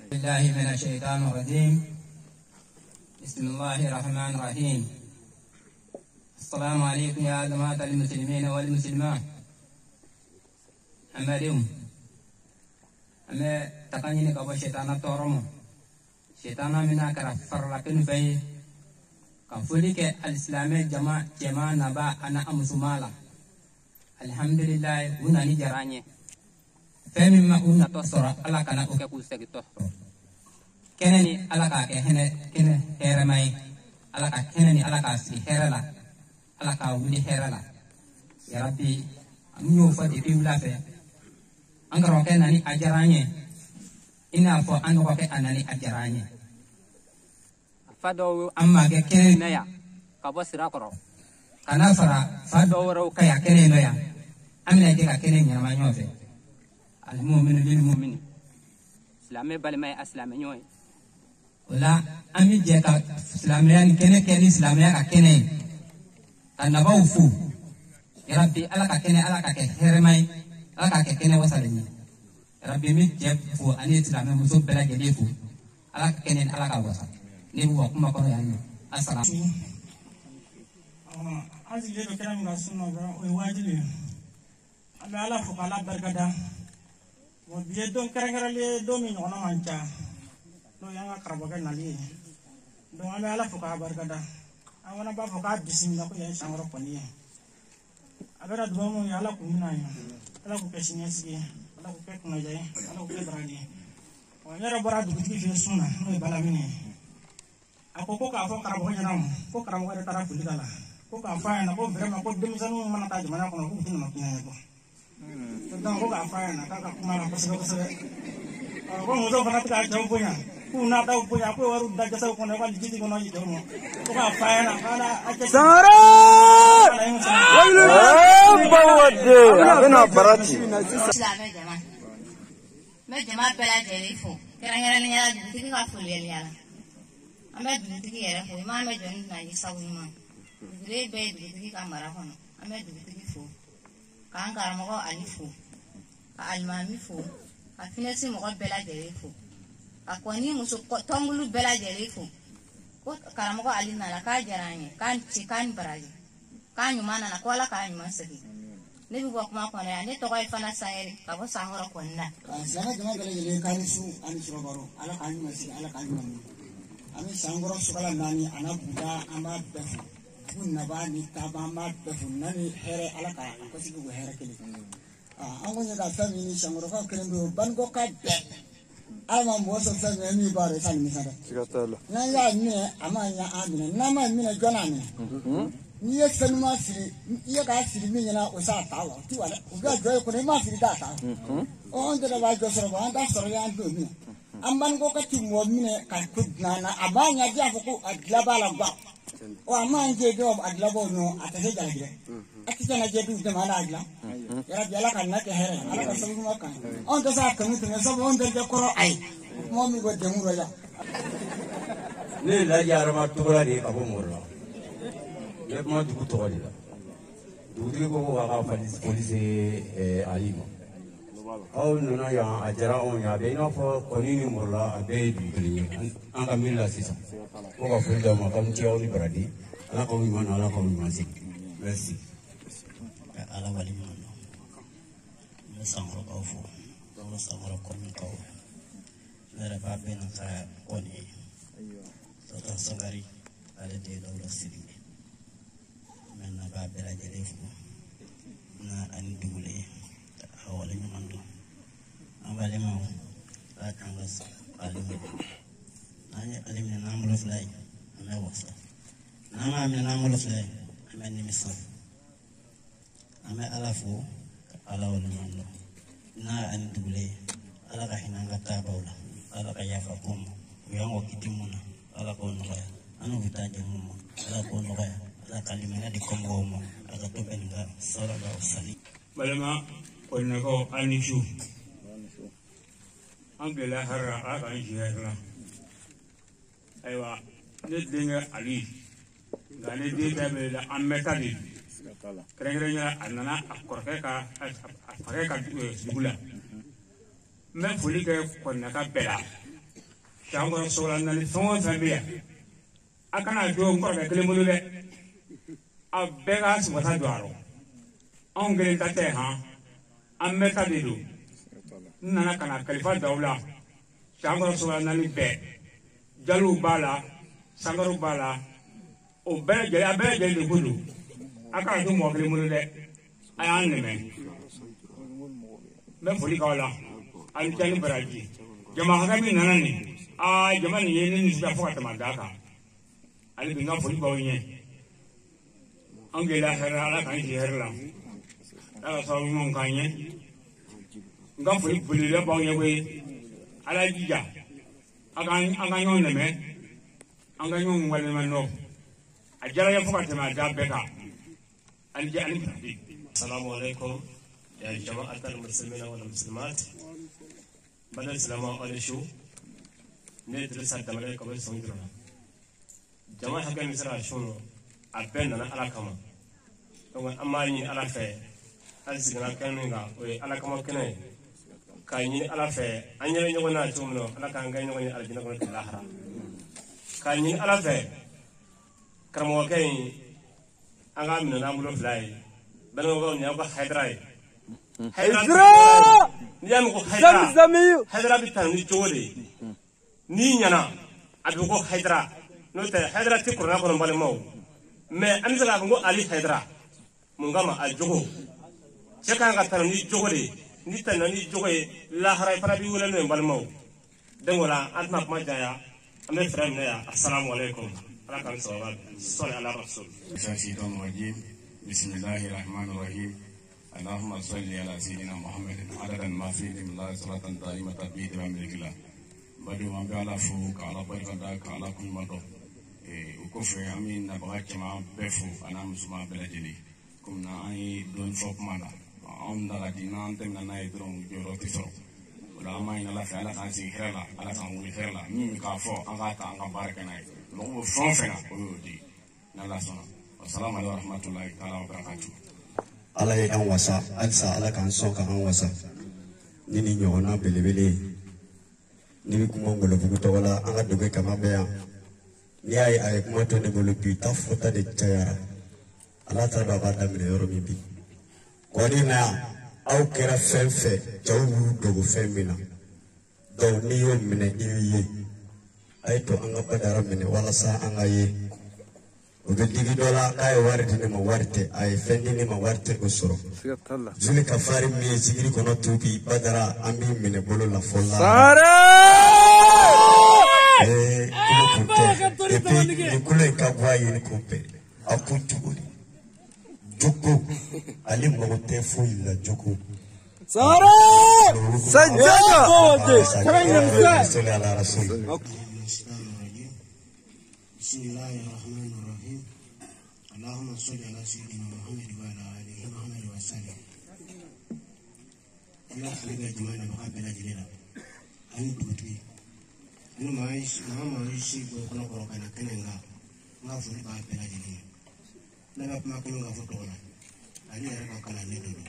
بالله من الشيطان الرجيم. بسم الله الرحمن الرحيم. السلام عليكم يا جماعة المسلمين والمسلمات. أما اليوم أما تقنيني كبو شيطان تورمو شيطان منا كرفر لكن في كفولك الإسلام جماعة جماعة نبا أنا أمسمالا الحمد لله وناني جراني fɛn min ma u natɔ sɔrɔ ala kana o kɛ k'u segintɔ sɔrɔ kɛnɛ ni ala k'a kɛ hɛnɛ kɛnɛ hɛrɛma ye ala ka kɛnɛ ni ala k'a sigi hɛrɛ la ala k'a wuli hɛrɛ la yarabi an y'o fɔ depuis wula fɛ an karamɔgɔkɛ nani a diyara an ye i n'a fɔ an dɔgɔkɛ a nani a diyara an ye a fa dɔw an m'a kɛ kɛnɛ in na yan ka bɔ sira kɔrɔ ka n'a fara fa dɔw wɛrɛw ka yan kɛnɛ in nɔ yan an bɛna jɛ ka kɛnɛ ɲɛnama ɲɔgɔn fɛ alimuminu lilmumini silamɛ balima ye a silamɛ ɲɔgɔn ye o la an bɛ jɛ ka silamɛya ni kɛnɛ kɛ ni silamɛya ka kɛnɛ ye ka nabaw fo yarabi ala ka kɛnɛ ala ka kɛ hɛrɛma ye ala ka kɛ kɛnɛ wasalen ye yarabi n bɛ jɛ fo ani silamɛ muso bɛɛ lajɛlen fo ala ka kɛnɛ ala ka wasa ne b'u ka kuma kɔrɔ yan nɔ asalamu. An sigilen don kɛnɛ min kan sun nɔ o ye wajibi ye an bɛ ala fo k'ala barikada bon bi ye don kɛrɛnkɛrɛnlen ye don min ɲɔgɔnna man ca n'o y'an ka karamɔgɔkɛ nali ye donc an bɛ ala fo k'a barikada an fana b'a fɔ k'a bisimila ko yan ye Sankɔrɔ kɔni ye a bɛna dugawu mun kɛ ala k'u minɛ an ye ala k'u kɛ siniɲɛsigi ye ala k'u kɛ kunnaja ye ala k'u kɛ baraji ye ne yɛrɛ bɔra dugutigi fɛ yen sun na n'o ye Balamini ye a ko ko k'a fɔ karamɔgɔ ɲɛna ko karamɔgɔ yɛrɛ taara foli k'a la ko k'a fɔ a ɲɛna ko vraiment ko denmisɛnninw mana taa jamana kɔnɔ k'u tɛna kuɲɛ ɲɛ bɔ donc ko k'a fɔ a ɲɛna k'a ka kuma la kosɛbɛ kosɛbɛ ko musow fana tɛ k'a cɛw bonya k'u n'a taw bonya k'u ye wariw da jasaw kɔnɔ ka jiji kɔnɔ cɛw ma ko k'a fɔ a ɲɛna k'ala a cɛ. Sangare! Bawaden a bɛna bara ci. Silamɛ jama n bɛ jama bɛɛ lajɛlen fo kɛrɛnkɛrɛnnenya la dugutigi ka foliyaliya la an bɛ dugutigi yɛrɛ fo i m'a mɛn jɔnni tɛna ye sago ɲuman dugutigi bɛɛ ye dugutigi ka mara kɔnɔ an bɛ dugutigi fo k'an karamɔgɔ Ali fo ka alimami fo ka finɛsi mɔgɔ bɛɛ lajɛlen fo ka kɔni muso tɔnkulu bɛɛ lajɛlen fo ko karamɔgɔ Ali nana k'a diyara an ye k'an ci k'an ni baraji k'a ɲuman nana ko ala k'a ɲuman segin ne bɛ bɔ kuma kɔnɔ yan ne tɔgɔ ye Fana Sanyɛri ka bɔ Sankɔrɔ kɔni na. Silamɛ jama bɛɛ lajɛlen k'an ni su ani surabaro ala k'an ɲuman sigi ala k'an ɲuman minɛ an bɛ Sankɔrɔ sokala naani a n'a buguda an b'a bɛɛ fo dugu naba ni taaba an b'a bɛɛ fo na ni hɛrɛ ala k'a kɔsigi k'o hɛrɛ kelen an ko ɲɛ ka fɛn min Sankɔrɔkaw kelen bɛ yen Banikɔka bɛɛ ala ma mɔgɔ sɔrɔ fɛn min min b'a dɔn i t'a nimisa dɛ n'an y'a minɛ a ma ɲɛ an minɛ n'an m'a minɛ jɔn n'a minɛ n'i ye fɛn ɲuman siri i ye k'a siri min ɲɛna o s'a ta wa o ti wa dɛ o bɛ jɔ i kɔnɔ i m'a siri k'a ta ɔ anw tɛnɛ b'a jɔ sɔrɔ an t'a sɔrɔ an t'o minɛ an Banikɔka ti mɔgɔ minɛ ka ko dilan na a b'a ɲɛ di a fɔ ko a dilan b'a la guwa ɔ a m'an jɛ dɔw a dilanbaw nɔ a tɛ se jalaki dɛ a tɛ se ka jɛ dugu dama n'a dilan yarabi ala ka na kɛ hɛrɛ ye ala ka sababu ɲuman kan anw tɛ se a kanu tɛmɛ sabu anw tɛ jɛ kɔrɔ a ye kuma min bɔ dɛmɛ rɔ yan. Ne ye Laji Arama Togola de ye ka bɔ Mɔrɔla n bɛ kuma dugu tɔgɔ de la dugutigi ko ko k'a ka foli se Ali ma aw nana yan a diyara anw ye a bɛ i n'a fɔ Kɔni ni Mɔrɔla a bɛɛ ye dugu kelen ye an ka miiri la sisan ko ka foli d'aw ma k'aw ni ce aw ni baraji ala k'aw ɲuman na ala k'aw ɲuman segin merci. Ala waleɲuman dɔn n bɛ Sankɔrɔkaw fo n bɛ Sankɔrɔ kɔnikaw ne yɛrɛ b'a bɛɛ na ka kɔni ye Tɔtɔ Sangari ale de ye Dawuda Sidibe n bɛ na b'a bɛɛ lajɛlen fo na ani dugulen a waleɲuman dɔn an balimaw ala k'an ka ale minɛ n'an ye ale minɛ n'an bolo fila ye an bɛ wasa n'an m'a minɛ n'an bolo fila ye an bɛ nimisa an bɛ ala fo ka ala waleɲuman dɔn n'a ani dugulen ala ka hinɛ an ka taabaw la ala ka yafa ko ma u y'an kɔ kiti mun na ala k'o nɔgɔya an n'u bɛ taa jɛ mun ma ala k'o nɔgɔya ala ka limaniya di kɔmɔgɔw ma a ka to bɛ nin ka saraka sali. Balima kɔninakaw aw ni su an tilela hɛrɛ la ala k'an si hɛrɛ la ayiwa ne denkɛ Ali nka ne den ta bɛ la an bɛ ta de kɛrɛnkɛrɛnnenya la a nana a kɔrɔkɛ ka a fakɛ ka dugu la n bɛ foli kɛ kɔninaka bɛɛ la Sankɔrɔ sɔgɔla naani fɛn o fɛn bɛ yan a kana jɔ n kɔrɔkɛ kelen bolo dɛ a bɛɛ ka wasa don a rɔ anw kelen ta tɛ han an bɛɛ ta de don n nana ka na kalifa d'aw la Sankɔrɔ sɔgɔla naani bɛɛ jaliw b'a la sankɔrɔw b'a la o bɛɛ lajɛlen a bɛɛ lajɛlen de ko don a kana to mɔgɔ kelen bolo dɛ a y'an dɛmɛ n bɛ foli k'aw la aw ni ce ni baraji jama hakɛ min nana nin aa jama nin ye ne nisɔndiya fo ka tɛmɛ a dan kan hali bi n ka foli b'aw ɲɛ an gɛlɛya hɛrɛ la ala k'an si hɛrɛ la ala ka sababu ɲumanw k'an ɲɛ n ka foli belebele b'aw ɲɛ koyi ala jija a ka an ka ɲɔgɔn dɛmɛ an ka ɲɔgɔn waleɲuman dɔn. A diyara n ye fo ka tɛmɛ a da bɛɛ kan. Ani jɛ ani baraji. Assalamu alaikum ya jama'atal muslimina wal muslimat. Badal silama alishu. Ne Idrissa Damale ka bɔ Sɔnjura la. Jama hakɛ min sera ka sun a bɛɛ nana Ala kama. Donc an b'a ɲini Ala fɛ hali siginna kɛnɛ min kan o ye Ala kama kɛnɛ ye. K'a ɲini Ala fɛ an ɲɛ bɛ ɲɔgɔn na cogo min na Ala k'an kɛ ɲɔgɔn ye alijinɛ kɔnɔ k'i lahara. K'a ɲini Ala fɛ karamɔgɔkɛ in an k'a minɛ n'an bolo fila ye. Balimakɛw nin y'aw ka hayidara ye. Hayidara n'i y'a mɛn ko hayidara hayidara bɛ tanu ni cogo de ye. N'i ɲɛna a bɛ ko hayidara n'o tɛ hayidara tɛ kuranɛ kɔnɔ balimaw mɛ an bɛ se k'a fɔ ko Ali hayidara mun kama a jogo cɛ kan ka tanu ni jogo de ye n'i tanuna ni jogo ye lahara i fana b'i wele n'o ye balimaw donc o la an tɛna kuma janya an bɛ fɛɛrɛ minɛ yan asalamu aleykum ala k'an sababa sɔli ala rasul. Bismillahirrahmanirrahim. Allahumma salli ala sayyidina Muhammadin adadan ma fi ilmi salatan da'imatan bi dawamillah. Badenw an bɛ Ala fo ka Ala barika da ka Ala koɲuman dɔn. O kɔfɛ an bɛ nabaga cɛman bɛɛ fo a n'a musoman bɛɛ lajɛlen. Komi an ye dɔɔnin fɔ kuma la anw nana di n'an tɛmɛna n'a ye dɔrɔn jɔyɔrɔ tɛ sɔrɔ. O la an b'a ɲini Ala fɛ Ala k'an sigi hɛrɛ la Ala k'an wuli hɛrɛ la min bɛ k'a fɔ an k'a ta an ka baara kɛ n'a ye. Mɔgɔ bɛ fɛn o fɛn na o y'o di n'Ala sɔnna. Wasalamu aleykum warahmatulahi taala wabarakatuh. Ala ye an wasa halisa Ala k'an sɔn k'an wasa ni nin ɲɔgɔnna belebele ye. Ni bɛ kuma Ngɔlɔbugu tɔgɔ la an ka dogo kama bɛ yan n'i y'a ye a ye kuma to ne bolo bi ta fɔta de cayara Ala t'a dɔn a b'a daminɛ yɔrɔ min bi kɔni na aw kɛra fɛn fɛn cɛw b'u dogo fɛn min na donc n'i y'o minɛ i b'i ye a ye to an ka Badara minɛ walasa an ka ye o bɛ digi dɔ la k'a ye wari di ne ma wari tɛ a ye fɛn di ne ma wari tɛ o sɔrɔ Zuli ka fari min ye zikiri kɔnɔ tubi Badara an b'i minɛ bolo la fɔ la. Kulo kun tɛ et puis nin kulo in ka bɔ a ye ko bɛɛ a ko cogo di jogo ale mago tɛ foyi la jogo. Sare sajada sɔli ala rasul. Bismillahirrahmanirrahim. Allahumma salli ala sayyidina Muhammad wa ala alihi Muhammad wa sallim. An bɛ foli kɛ jama nabaga bɛɛ lajɛlen la ani dugutigi ani maa maa si bɔ kɔnɔ kɔrɔ ka na kɛnɛ in kan n ka foli b'a bɛɛ lajɛlen ye. Ne bɛ kuma kelen kan fɔ tɔgɔ la ale yɛrɛ ka kalanden dɔ don.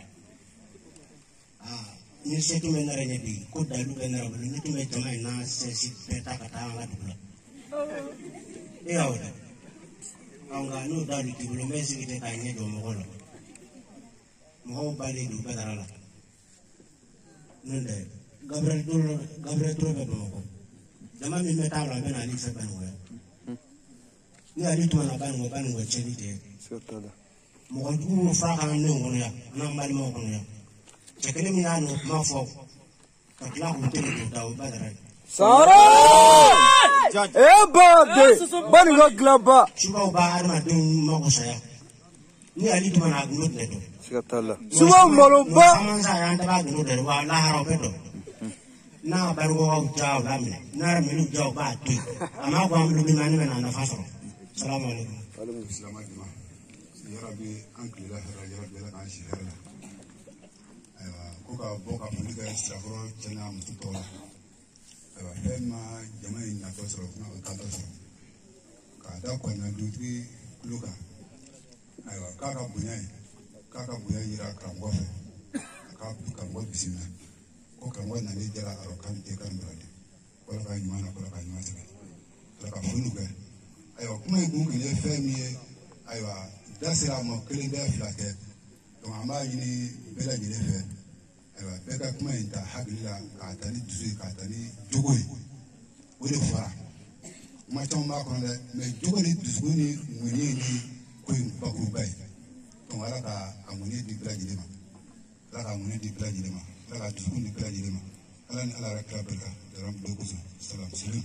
Ni se tun bɛ ne yɛrɛ ɲɛ bi ko dalu bɛ ne yɛrɛ bolo ne tun bɛ jama in n'a sɛsi bɛɛ ta ka taa an ka dugu la. E y'o dɛ nka n'o dalu t'i bolo n bɛ sigi ten k'a ɲɛ jɔ mɔgɔw la mɔgɔw balen don Badara la n'o tɛ Gabriel Touré bɛ Bamakɔ jama min bɛ taa la a bɛ na ale fɛ Banikɔ yan ni ale tun nana Banikɔ Banikɔ cɛnni tɛ mɔgɔ jugu fura k'an denw kɔnɔ yan an n'an balimaw kɔnɔ yan cɛ kelen min y'a n'o kuma fɔ ka tila k'u teli k'o da o Badara ye. Sare! E ba de Banikɔ dilanba. Subaw b'a hadamadenw mako saya ni ale tun nana a gundo tɛ dɔn. Siga t'a la. Subaw maloba. Caman sa y'an taga gundo dɛ wa lahara o bɛ dɔn. N'a barikɔkaw ja o b'a minɛ n'a yɛrɛ minnu ja o b'a to yen a m'a ko an bolo min na ne bɛ na nafa sɔrɔ. Salamu aleykum. Aleykum salaam jama. Yarabi an tilela hɛrɛ yarabi Ala k'an si hɛrɛ la. Ayiwa ko ka bɔ ka foli kɛ Sirakɔrɔ cɛ n'a muso tɔgɔ la. Ayiwa fɛn ma jama in natɔ sɔrɔ fana o taatɔ sɔrɔ k'a da kɔnɔna dugutigi tulo kan. Ayiwa k'a ka bonya ye k'a ka bonya yira karamɔgɔ fɛ a ka karamɔgɔ bisimila ko karamɔgɔ nalen jara arɔ kan tɛ kan baraji wala ka ɲuman na wala ka ɲuman sɛbɛn wala ka foli kɛ. Ayiwa kuma in kun ye fɛn min ye ayiwa da sera a ma kelen tɛ fila tɛ donc an b'a ɲini bɛɛ lajɛlen fɛ ayiwa bɛɛ ka kuma in ta hakili la k'a ta ni dusu ye k'a ta ni jogo ye o de fɔra kuma caman b'a kɔnɔ dɛ mais jogo ni dusukun ni ŋaniya ni ko in bakuruba ye donc Ala ka a ŋaniya di bɛɛ lajɛlen ma Ala ka ŋaniya di bɛɛ lajɛlen ma Ala ka dusukun di bɛɛ lajɛlen ma Ala ni Ala yɛrɛ kira barika jaram bɛɛ kosɔn salam salim.